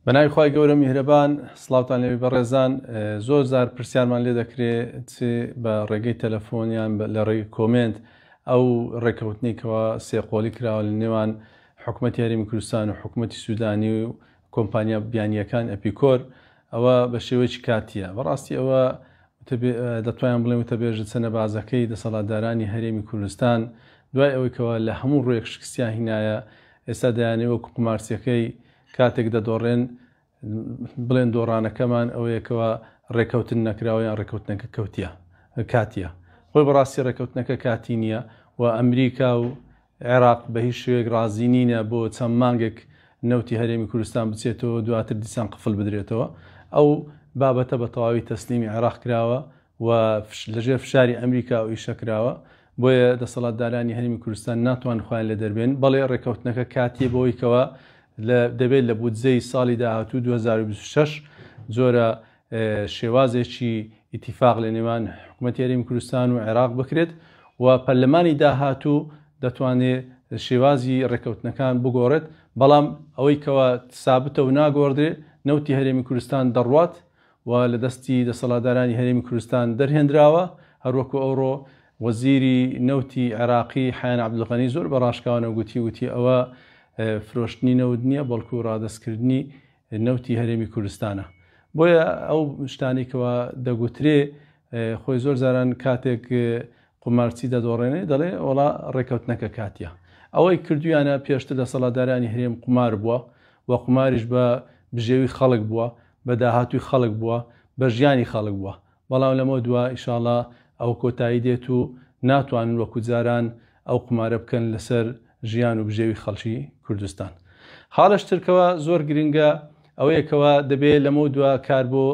بەناوی خوای گەورە میهرەبان سڵاوتان لێبی بەڕێزان زۆر جار پرسیارمان لێ دەکرێ چ بە ڕێگەی تەلەفۆن یان لە ڕێگەی comment ئەو ڕێکەوتنی کەوا سێقۆڵی کراوە لە نێوان حکومەتی هەرێمی کوردستان و حکومەتی سودانی و کۆمپانیا بیانییەکان ئەپیکۆر ئەوە بە شێوەیەکی کاتیە بەڕاستی ئەوە دەتوانم بڵێم وتەبێژە چەنەبازەکەی دەسەڵاتدارانی هەرێمی کوردستان دوای ئەوەی کەوا لە هەموو ڕوویەک شکستیان هینایە ئێستا دەیانەوێ وەکو قومارچیەکەی کاتێک دەدۆڕێن بڵێن دۆڕانەکەمان ئەوەیە کەوا ڕێکەوتن نەکراوە یان ڕێکەوتنەکە کەوتیە کاتیە خۆی بەڕاستی ڕێکەوتنەکە کاتی نییە و ئەمریکا و عێراق بە هیچ شێوەیەک ڕازی نینە بۆ چەند مانگێک نەوتی هەرێمی کوردستان بچێتەوە دواتر دیسان قفل بدرێتەوە ئەو بابەتە بە تەواوی تەسلیمی عێراق کراوە و لەژێر فشاری ئەمریکا ئەو ئیشە کراوە، بۆیە دەسەڵاتدارانی هەرێمی کوردستان ناتوانن خۆیان لێ دەربێنن، بەڵێ ڕێککەوتنەکە کاتییە بەوەی کەوا لە دەبێت لە بودجەی ساڵی داهاتوو 2026 جۆرە شێوازێکی ئیتیفاق لە نێوان حکوومەتی هەرێمی کوردستان و عێراق بکرێت و پەرلەمانی داهاتوو دەتوانێت شێوازی ڕێککەوتنەکان بگۆڕێت، بەڵام ئەوەی کەوا سابتە و ناگۆڕدرێ نەوتی هەرێمی کوردستان دەڕوات و لە دەستی دەسەڵاتدارانی هەرێمی کوردستان دەرهێنراوە، هەروەکو ئەوڕۆ وەزیری نەوتی عێراقی حەیان عەبدولغەنی زۆر بە ڕاشکاوانە گوتی وتی ئەوە فرۆشتنی نەوت نییە بەڵکو ڕادەستکردنی نەوتی هەرێمی کوردستانە. بۆیە ئەو شتانەی کەوا دەگوترێ خۆی زۆر جاران کاتێک قومارچی دەدۆڕێنێ دەڵێ وەڵا ڕێکەوتنەکە کاتیە. ئەوەی کردویانە پێشتر دەسەڵاتدارانی هەرێم قومار بووە و قوماریش بە بژێوی خەڵک بووە بە داهاتووی خەڵک بووە، بە ژیانی خەڵک بووە، بەڵام لەمەو دوا ئیشاڵا ئەوە کۆتایی دێت و ناتوانن وەکو جاران ئەو قومارە بکەن لەسەر ژیان و بژێوی خەڵکی کوردستان. خاڵش تر کەوا زۆر گرنگە ئەوەیە کەوا دەبێ لەمەو دوا کار بۆ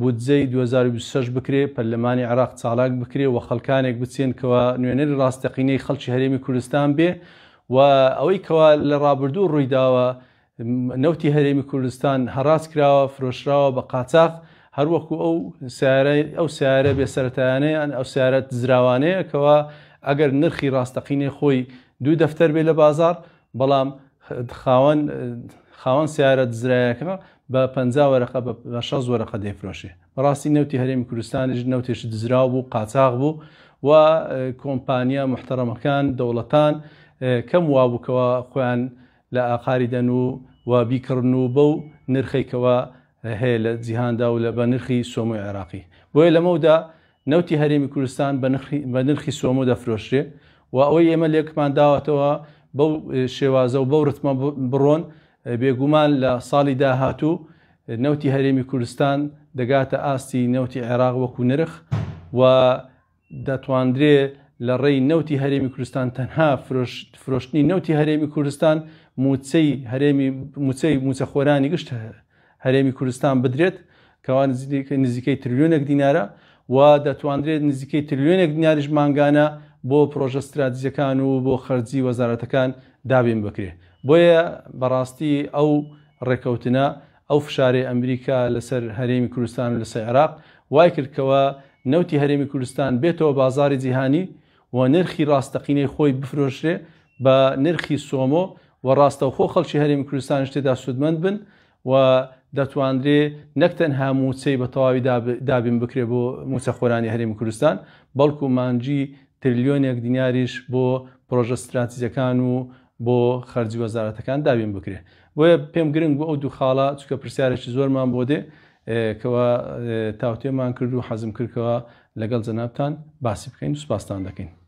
بودجەی 2026 بکرێ، پەرلەمانی عێراق چالاک بکرێ و خەڵکانێک بچێن کەوا نوێنەری ڕاستەقینەی خەڵکی هەرێمی کوردستان بێ و ئەوەی کەوا لە ڕابردوو ڕوویداوە نەوتی هەرێمی کوردستان هەڕاج کراوە، فرۆشراوە بە قاچاخ، هەروەکو ئەو سیارە ئەو سیارە بێ سەرەتایانەیە یان ئەو سیارە دزراوانەیە کەوا ئەگەر نرخی ڕاستەقینەی خۆی دوو دەفتەر بێ لە بازاڕ بەڵام خاوەن خاوەن سیارە دزرایەکە بە 50 وەرەقە بە 60 وەرەقە دەیفرۆشێ. بەڕاستی نەوتی هەرێمی کوردستانیش نەوتێکی دزراو بوو، قاچاخ بوو و کۆمپانیا محتەرەمەکان دەوڵەتان کەم وابوو کەوا خۆیان لە ئاقاری دەن و و بیکڕن و بەو نرخەی کەوا هەیە لە جیهاندا و لە بە نرخی سۆمۆی عێراقی. بۆیە لەمەودا نەوتی هەرێمی کوردستان بە نرخی بە نرخی سۆمۆ دەفرۆشرێ و ئەوەی ئێمە لێکمان داوەتەوە بەو شێوازە و بەو ڕتمە بڕۆن بێگومان لە ساڵی داهاتوو نەوتی هەرێمی کوردستان دەگاتە ئاستی نەوتی عێراق وەکو نرخ و دەتواندرێ لە ڕێی نەوتی هەرێمی کوردستان تەنها فرۆشتنی نەوتی هەرێمی کوردستان مووچەی هەرێمی مووچەی مووچەخۆرانی گشت هەرێمی کوردستان بدرێت کەوا نزیکەی تریلیۆنێک دینارە و دەتواندرێت نزیکەی تریلیۆنێک دیناریش مانگانە بۆ پرۆژە ستراتیجەکان و بۆ خەرجی وەزارەتەکان دابین بکرێ بۆیە بەڕاستی ئەو ڕێکەوتنە ئەو فشارەی ئەمریکا لەسەر هەرێمی کوردستان و لەسەر عێراق وای کرد کەوا نەوتی هەرێمی کوردستان بێتەوە بازاڕی جیهانی و نرخی ڕاستەقینەی خۆی بفرۆشرێ بە نرخی سۆمۆ و ڕاستەوخۆ خەڵکی هەرێمی کوردستانیش تێدا سوودمەند بن و دەتواندرێ نەک تەنها مووچەی بە تەواوی دابین بکرێ بۆ مووچەخۆرانی هەرێمی کوردستان بەڵکو مانگی ترلیۆنێک دیناریش بۆ پرۆژە ستراتیجەکان و بۆ خەرجی وەزارەتەکان دابین بکرێ بۆیە پێم گرنگ بوو ئەو دوو خاڵە چونکە پرسیارێکی زۆرمان بۆ دێ کەوا تاوتوێمان کرد و حەزم کرد کەوا لەگەڵ جەنابتان باسی بکەین سوپاستان دەکەین.